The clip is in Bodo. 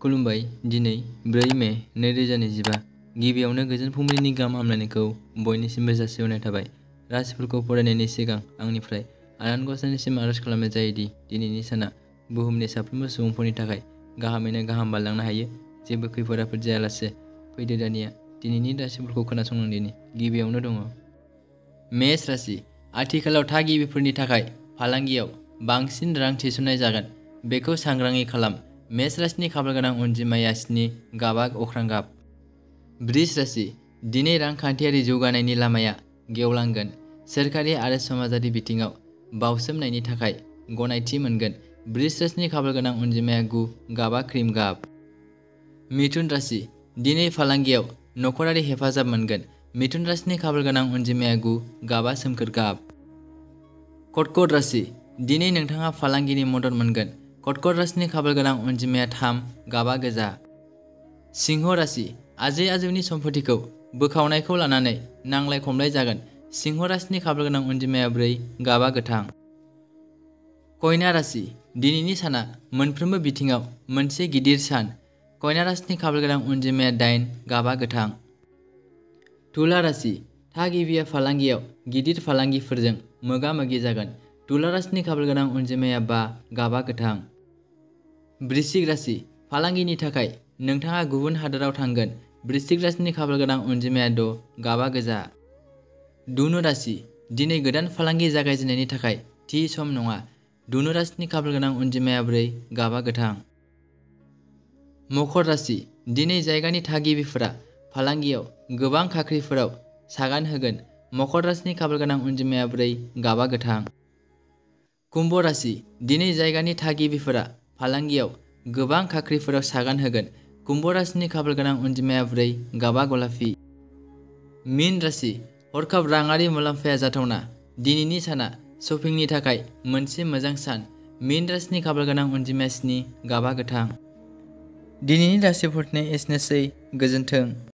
खुलुमबाय। दिनै 4 मे 2025 गिबियावनो गोजोन फुंबिलिनि गाहाम हामलायनायखौ बयनिसिमबो जासिहरनाय थाबाय। राशिफोरखौ फरायनायनि सिगां आंनिफ्राय आनान गसाइनिसिम आरज खालामनाय जायोदि दिनैनि साना बुहुमनि साफ्रोमबो सुबुंफोरनि थाखाय गाहामैनो गाहाम बारलांनो हायो। जेबो खैफोद आफोद जायालासे फैदो दानिया दिनैनि राशिफोरखौ खोनासंलांदिनि। गिबियावनो दङ मेष राशि। आथिखालाव थागिबिफोरनि थाखाय फालांगियाव बांसिन रां थिसननाय जागोन, बेखौ सांग्राङै खालाम। मेष राशिनि खाफालगोनां अनजिमाया 7, गाबा अख्रां गाब। वृष राशि। दिनै रांखान्थियारि जौगानायनि लामाया गेवलांगोन। सोरखारि आरो समाजारि बिथिङाव बावसोमनायनि थाखाय गनायथि मोनगोन। वृष राशिनि खाफालगोनां अनजिमाया 9, गाबा क्रिम गाब। मिथुन राशि। दिनै फालांगियाव नखरारि हेफाजाब मोनगोन। मिथुन राशिनि खाफालगोनां अनजिमाया 9, गाबा सोमखोर गाब। कर्कट राशि। दिनै नोंथाङा फालांगिनि मदद मोनगोन। कर्कट राशिनि खाफालगोनां अनजिमाया 3, गाबा गोजा। सिंह राशि। आजै आजौनि सम्फथिखौ बोखावनायखौ लानानै नांलाय खमलाय जागोन। सिंह राशिनि खाफालगोनां अनजिमाया 4, गाबा गोथां। कन्या राशि। दिनैनि साना मोनफ्रोमबो बिथिङाव मोनसे गिदिर सान। कन्या राशिनि खाफालगोनां अनजिमाया 8, गाबा गोथां। तुला राशि। थागिबिया फालांगियाव गिदिर फालांगिफोरजों मोगा मोगि जागोन। तुला राशिनि खाफालगोनां अनजिमाया 5, गाबा गोथां। वृश्चिक राशि। फालांगिनि थाखाय नोंथाङा गुबुन हादोराव थांगोन। वृश्चिक राशिनि खाफालगोनां अनजिमाया 6, गाबा गोजा। धनु राशि। दिनै गोदान फालांगि जागायजेननायनि थाखाय थि सम नङा। धनु राशिनि खाफालगोनां अनजिमाया 4, गाबा गोथां। मकर राशि। दिनै जायगानि थागिबिफोरा फालांगियाव गोबां खाख्रिफोराव सागान होगोन। मकर राशिनि खाफालगोनां अनजिमाया 4, गाबा गोथां। कुम्भ राशि। दिनै जायगानि थागिबिफोरा फालांगियाव गोबां खाख्रिफोराव सागान होगोन। कुम्भ राशिनि खाफालगोनां अनजिमाया 4, गाबा गलाफि। मीन राशि। हरखाब राङारि मुलाम्फाया जाथावना। दिनैनि साना शपिंनि थाखाय मोनसे मोजां सान। मीन राशिनि खाफालगोनां अनजिमाया 7, गाबा गोथां। दिनैनि राशिफोरनि एसेनोसै। गोजोन्थों।